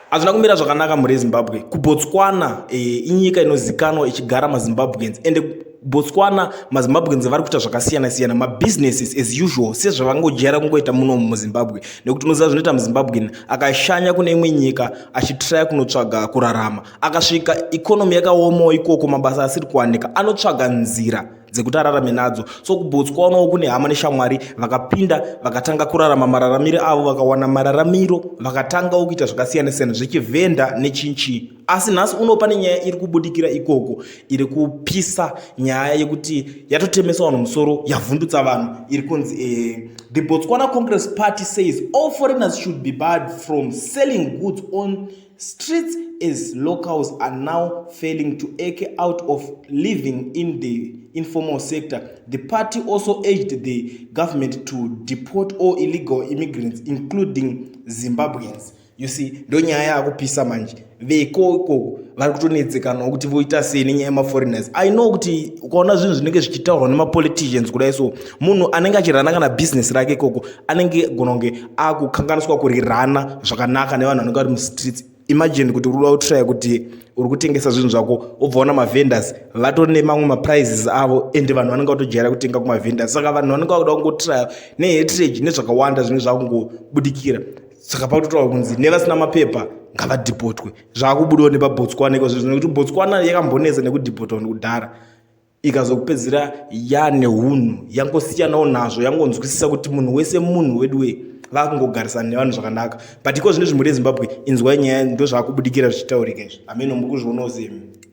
Hazvina kumira zvakanaka mhuri yeZimbabwe. KuBotswana inyika inozikanwa ichigara maZimbabweans ende Botswana maZimbabweans vari kuita zvakasiyana siyana mabusinesses as usual sezvavangojaira kungoita muno muZimbabwe nekuti unoziva zvinoita muZimbabwean akashanya kune imwe nyika achitraya kunotsvaga kurarama akasvika economy yakaomawo ikoko mabasa asiri kuwanika anotsvaga nzira dzekuti ararame nadzo. So kuBotswanawo kune hama neshamwari vakapinda vakatanga kurarama mararamiro avo, vakawana mararamiro, vakatangawo kuita zvakasiyana siyana zvechivhenda nechinchi. Asi nhasi uno pane nyaya iri kubudikira ikoko iri kupisa, nyaya yekuti yatotemesa vanhu musoro, yavhundutsa vanhu, iri kunzi the Botswana Congress Party says all foreigners should be barred from selling goods on streets as locals are now failing to eke out of living in the informal sector. The party also urged the government to deport all illegal immigrants, including Zimbabweans. You see, ndo nyaya yakupisa manje. Veko ikoko vari kutonetsekanawo kuti voita sei nenyaya yemaforeigners. I know kuti ukaona zvinhu zvinenge zvichitaurwa nemapoliticians kudai, so munhu anenge achirana kana business rake ikoko anenge gona kunge akukanganiswa kurirana zvakanaka nevanhu vanenge vari mustreets. Imagine kuti uri kuda kutraya kuti uri kutengesa zvinhu zvako, wobva ona mavendors vatori nemamwe maprices avo, ende vanhu vanenge vatojaira kutenga kumavendors. Saka vanhu vanenge vakuda kungotraya nehatred nezvakawanda zvinenge zvakungobudikira. Saka pakutotaura kunzi nevasina mapepa ngavadhipotwe, zvaakubudawo nepaBotswana iko zvinhu, nekuti Botswana yakambonetsa nekudhipotwa kudhara, ikazokupedzera yane hunhu, yangosiyanawo nazvo, yangonzwisisa kuti munhu wese munhu wedu wei, vakungogarisana nevanhu zvakanaka. But iko zvino zvimhuri yeZimbabwe, inzwai nyaya, ndo zvaakubudikira zvichitaurika izvi. Hameno muri kuzvionawo semi.